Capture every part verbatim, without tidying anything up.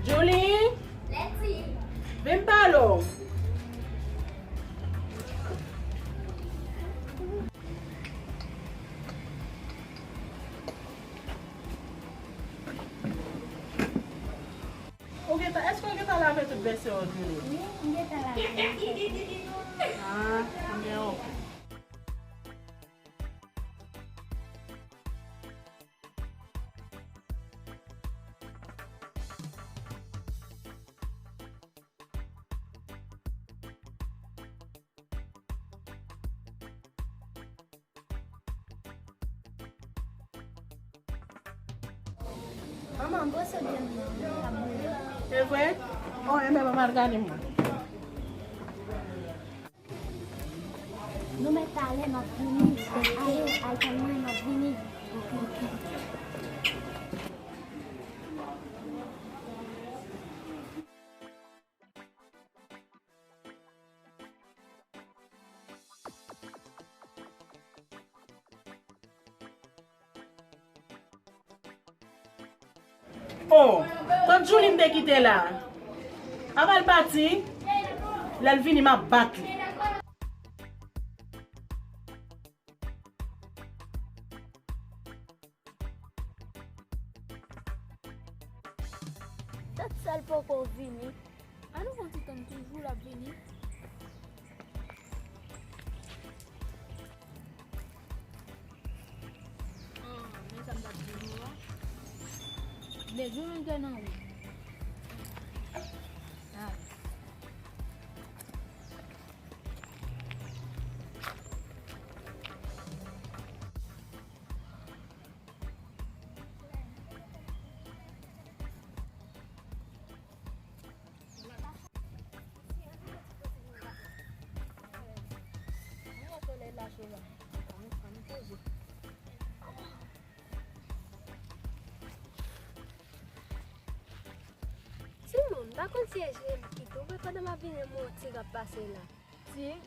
Julie, vin pale w. Ou gentan, èske w gentan lave tout vèsè yo, Julie? Wi, m gentan lave. Ah, ebyen, oke. Manman, bwose vyann nan, li ap boule. Se vre? O, enben, ban m al gade mwen. Nou mèt ale, m ap vini. Ale, al tann mwen, m ap vini. O, tant Julie m te kite la. Ap al pati, lè l vini, m ap bat li. Tant Sèl poko vini. Ann nou pran ti tann, toujou l ap vini. Ah, men sa m t ap di nou an. Lè jou nou te nan wout. Ah. Timoun, m pa konn si e je m ki tonbe pandan m ap vini, m wè yon tig ap pase la. Tig?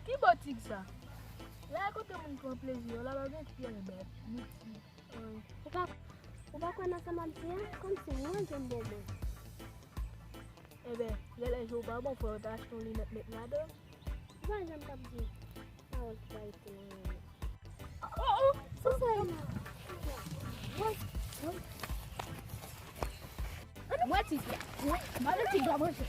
Ki bò tig sa? La e kote moun pran plezi yo, la pa gen pyès bèt, ni tig. Ou pa, ou pa kwè nan sa m ap di a? Kòmsi mwen jwenn bon mwen. Enben, genlè je w pa bon, fò w ta achte yon linèt met ladan l. Ou pa janm t ap di pawòl ki pa rete nan men mwen. Oh, oh, sa sa ye la? Mwen tig la. Mwen, mwen tig la manje.